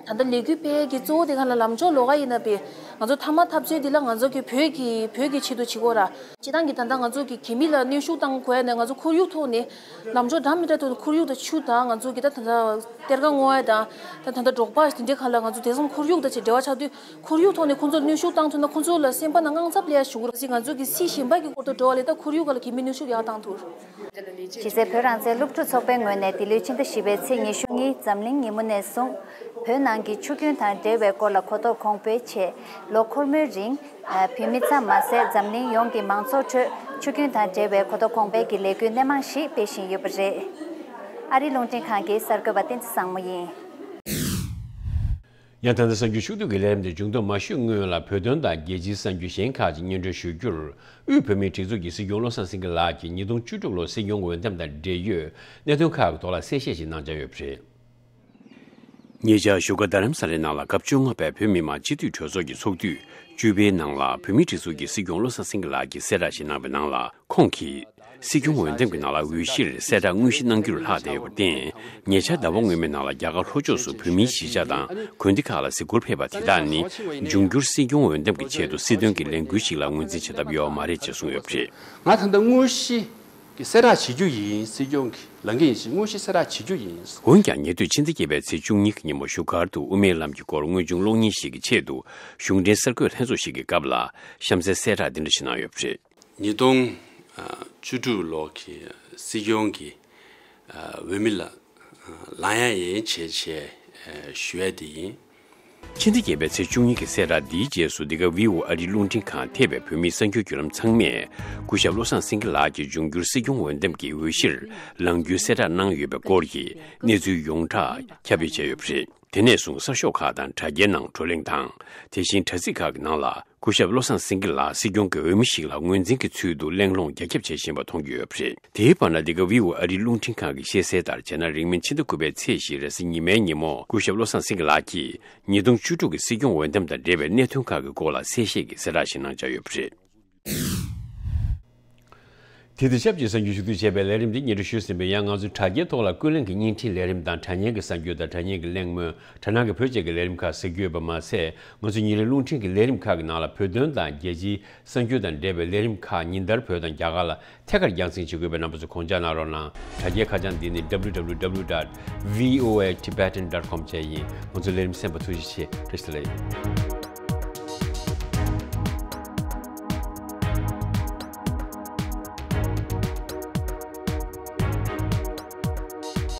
ད་ལྟ་ལས་འགུལ་སྤེལ་གྱི་གཙོ་བོ་དེ་ག་ལ་ལམ་ཕྱོགས་ལོགས་ཀ་ཡིན་ན་པས། ང་ཚོ་མཐའ་མ་འཐབ་རྩོད་འདི་ལ་ང་ཚོ་གི་བོད་ཀྱི་བོད་ཀྱི་ཆེད་དུ་བྱེད་དགོས་ར། སྤྱི་བཏང་གི་ད་ལྟ་ང་ཚོ་གི་གི་མི་ལ་གནོན་ཤུགས་བཏང་དགོས་ནས་ང་ཚོ་ཁོར་ཡུག་ཐོག་ནས་ལམ་ཕྱོགས་འདྲ་མི་འདྲ་ཐོག་ནས་ཁོར་ཡུག་དང་ཆུ་དང་ང་ཚོ་གི་ད་ད་ལྟ་གཏེར་ཁ་སྔོག་ཡ་དང་ད་ད་ལྟ་འབྲོག་པ་དེ་འདྲའི་ག་ལ་ང་ཚོ་དེང་སང་ཁོར་ཡུག་དང་ཅིག་འབྲེལ་བ་ཆགས་དུས་ཁོར་ཡུག་ཐོག་ནས་ཁོང་ཚོར་གནོན་ཤུགས་བཏང་ཐུབ་ན་ཁོང་ཚོ་ལ་སེམས་པ་ནང་དངངས་འཚབ་སླེབས་ཡ་ཞུ་གི་རེད། ང་ཚོ་གི་སྲིད་གཞན་པ་གི་སྐོར་དུ་འགྲོ་བ་ལས་ད་ཁོར་ཡུག་ག་ལ་གི་མི་གནོན་ཤུགས་ཡག་བཏང་ཐུབ། གཞི་རྩའི་བོད་རང་བཙན་སློབ་ཕྲུག་ཚོགས་པའི་ངོས་ནས་འདི་ལོའི་ཕྱི་ཟླ་བཞི་པའི་ཚེས་ཉི་ཤུ་གཉིས་འཛམ་གླིང་ཉིན་མོ་ནས་བཟུང་། བོད་ནང་གི་ཆུ་རྒྱུན་དང་འབྲེལ་བའི་སྐོར་ལ་གོ་རྟོགས་གོང་སྤེལ་ཆེད། ལོ་འཁོར་མོའི་རིང་། བོད་མི་ཙམ་མ་ཟད་འཛམ་གླིང་ཡོངས་ཀྱི་མང་ཚོགས་ཁྲོད་ཆུ་རྒྱུན་དང་འབྲེལ་བའི་གོ་རྟོགས་གོང་སྤེལ་གྱི་ལས་འགུལ་སྣེ་མང་ཞིག་སྤེལ་བཞིན་ཡོད་པ་རེད། ཨ་རིའི་རླུང་འཕྲིན་ཁང་གི་གསར་འགོད་པ་བསྟན་འཛིན་བཟང་མོ་ཡིན། ཡང་ད་ལྟ་གསར་འགྱུར་ཤོག་དྲིལ་གྱི་ལས་རིམ་དེ་མཇུག་བསྡོམས་མ་ཞུས་སྔོན་ལ། བོད་དོན་དང་རྒྱལ་སྤྱིའི་གསར་འགྱུར་གཞན་ཁག་ཅིག་སྙན་སྒྲོན་ཞུ་རྒྱུར། དབུས་བོད་མིའི་སྒྲིག་འཛུགས་ཀྱི་སྲིད་སྐྱོང་བློ་བཟང་སེང་གེ་ལགས་ཀྱིས་ཉིས་སྟོང་བཅུ་དྲུག་ལོར་སྲིད་སྐྱོང་འོས་འདེམས་དང་འབྲེལ་ཡོད་གནད་དོན་ཁག་གི་ཐོག་ལ་གསལ་བཤད་ཞིག་གནང་འཆར་ཡོད་པ་རེད། ཉེ་ཆར་བཞུགས་སྒར་རྡ་རམ་ས་ལའི་ནང་ལ་སྐབས་བཅོ་ལྔ་པའི་བོད་མི་མང་སྤྱི་འཐུས་གྲོས་ཚོགས་ཀྱི་ཚོགས་དུས་བཅུ་པའི་ནང་ལ། བོད་མིའི་སྒྲིག་འཛུགས་ཀྱི་སྲིད་སྐྱོང་བློ་བཟང་སེང་གེ་ལགས་ཀྱིས་གསལ་བསྒྲགས་ཤིག་གནང་བའི་ནང་ལ། ཁོང་གིས་སྲིད་སྐྱོང་འོས་འདེམས་ཀྱི་ནང་ལ་འོས་གཞིར་གསལ་བསྒྲགས་དངོས་གཞི་གནང་རྒྱུར་ལྷག་བསྡད་ཡོད་པར་བརྟེན། ཉེ་ཆར་ཟླ་བ་སྔོན་མའི་ནང་ལ་རྒྱ་གར་ལྷོ་ཕྱོགས་སུ་བོད་མིའི་གཞིས་ཆགས་དང་དགོན་སྡེ་ཁག་ལ་གཟིགས་སྐོར་ཕེབས་པ་དེ་དག་ནི། འབྱུང་འགྱུར་སྲིད་སྐྱོང་འོས་འདེམས་ཀྱི་ཆེད་དུ་སྲིད་དོན་གྱི་ལས་འགུལ་ཞིག་ལ་ངོས་འཛིན་བྱེད་ཐབས་ཡོད་མ་རེད་ཅེས་གསུངས་ཡོད་པ་རེད། ང་ད་ལྟ་དངོས་གཞི། གི་གསལ་བསྒྲགས་བྱེད་རྒྱུ་ཡིན། སྲིད་སྐྱོང་གི་ལངས་ཀྱི་ཡིན་ཞེས་དངོས་གཞི་གསལ་བསྒྲགས་བྱེད་རྒྱུ་ཡིན། འོན་ཀྱང་ཉེ་དུས་ཕྱི་ཟླ་བརྒྱད་པའི་ཚེས་བཅུ་གཉིས་ཀྱི་ཉིན་མོ་བཞུགས་སྒར་དུ་དབུ་མའི་ལམ་གྱི་སྐོར་དངོས་བྱུང་གློག་བརྙན་ཞིག་གི་ཆེད་དུ་གཞུང་འབྲེལ་གསར་འགོད་ལྷན་ཚོགས་ཤིག་གི་སྐབས་ལ་གཤམ་གསལ་གསལ་བསྒྲགས་འདི་འདྲ་ཞིག་གནང་ཡོད་པ་རེད། ཉིས་སྟོང་བཅུ་དྲུག་ལོ་གི་སྲིད་སྐྱོང་གི་འོས་མི་ལ་ལངས་ཡ་ཡིན་བྱས་བྱས་ཞུ་ཡ་དེ་ཡིན། ཕྱི་ཟླ་བརྒྱད་པའི་ཚེས་བཅུ་གཉིས་ཀྱི་གསལ་བསྒྲགས་འདིའི་རྗེས་སུ། འདི་ག་ཝི་ཨོ་ཨ་རིའི་རླུང་འཕྲིན་ཁང་ཐེ་བའི་བོད་མིའི་གསར་འགྱུར་བརྒྱུད་ལམ་ཚང་མས་སྐུ་ཞབས་བློ་བཟང་སེང་གེ་ལགས་ཀྱིས་འབྱུང་འགྱུར་སྲིད་སྐྱོང་འོས་འདེམས་ཀྱི་འོས་གཞིར་ལངས་རྒྱུའི་གསལ་བསྒྲགས་གནང་ཡོད་པའི་སྐོར་གྱི་གནས་ཚུལ་ཡོངས་གྲགས་ཁྱབ་སྤེལ་བྱས་ཡོད་པ་རེད། དེ་ནས་བཟུང་གསར་ཤོག་ཁག་དང་དྲ་རྒྱའི་ནང་བགྲོ་གླེང་དང་། དེ་བཞིན་དྲ་ཚིགས་ཁག་གི་ནང་ལ། སྐུ་ཞབས་བློ་བཟང་སེང་གེ་ལགས་སྲིད་སྐྱོང་གི་འོས་མི་ཞིག་ལ་ངོས་འཛིན་གྱི་ཚུལ་དུ་གླེང་སློང་རྒྱ་ཁྱབ་བྱེད་བཞིན་པ་མཐོང་རྒྱུ་ཡོད་པ་རེད། དེའི་བར་ན། འདི་ག་ཝི་ཨོ་ཨ་རིའི་རླུང་འཕྲིན་ཁང་གིས་བཤད་གསལ་ལྟར་བྱས་ན། རིང་མིན་ཕྱི་ཟླ་དགུ་པའི་ཚེས་བཞི་རེས་གཟའ་ཉི་མའི་ཉིན་མོ་སྐུ་ཞབས་བློ་བཟང་སེང་གེ་ལགས་ཀྱིས་ཉིས་སྟོང་བཅུ་དྲུག་གི་སྲིད་སྐྱོང་འོས་འདེམས་དང་འབྲེལ་བའི་གནད་དོན་ཁག་གི་སྐོར་ལ་གསལ་བཤད་ཀྱི་གསལ་བསྒྲགས་ཤིག་གནང་འཆར་ཡོད་པ་རེད། དེ་དང་ཆབས་ཅིག་གསར་འགྱུར་ཞུ་གཏུག་བྱས་པའི་ལས་རིམ་འདི་སྙན་སྒྲོན་ཞུས་ཟིན་པས། ཡང་ང་ཚོའི་དྲ་རྒྱའི་ཐོག་ལ་ཀུན་གླེང་གི་བརྙན་འཕྲིན་ལས་རིམ་དང་། དྲ་བརྙན་གྱི་གསར་འགྱུར་དང་། དྲ་བརྙན་གྱི་གླེང་མོལ། དྲ་ནང་གི་བོད་ཅེས་ཀྱི་ལས་རིམ་ཁག་གཟིགས་རྒྱུ་ཡོད་པ་མ་ཟད། ང་ཚོའི་ཉིན་རེའི་རླུང་འཕྲིན་གྱི་ལས་རིམ་ཁག་གི་ནང་ལ་བོད་དོན་དང་རྒྱལ་སྤྱིའི་གསར་འགྱུར་དང་འབྲེལ་བའི་ལས་རིམ་ཁག་ཉིན་ལྟར་བོད་དང་རྒྱ་གར་ལ་ཐད་ཀར་རྒྱང་སྲིང་བྱེད་དགོས་པའི་རྣམ་པ་ཚོ་དགོངས་འཇགས་གནང་རོགས་གནང་། དྲ་རྒྱའི་ཁ་བྱང་འདི་ནི་W W W dot V O A Tibetan dot com བཅས་ཡིན། ང་ཚོའི་ལས་རིམ་གསན་པར་ཐུགས་རྗེ་ཆེ། བཀྲ་ཤིས་བདེ་ལེགས།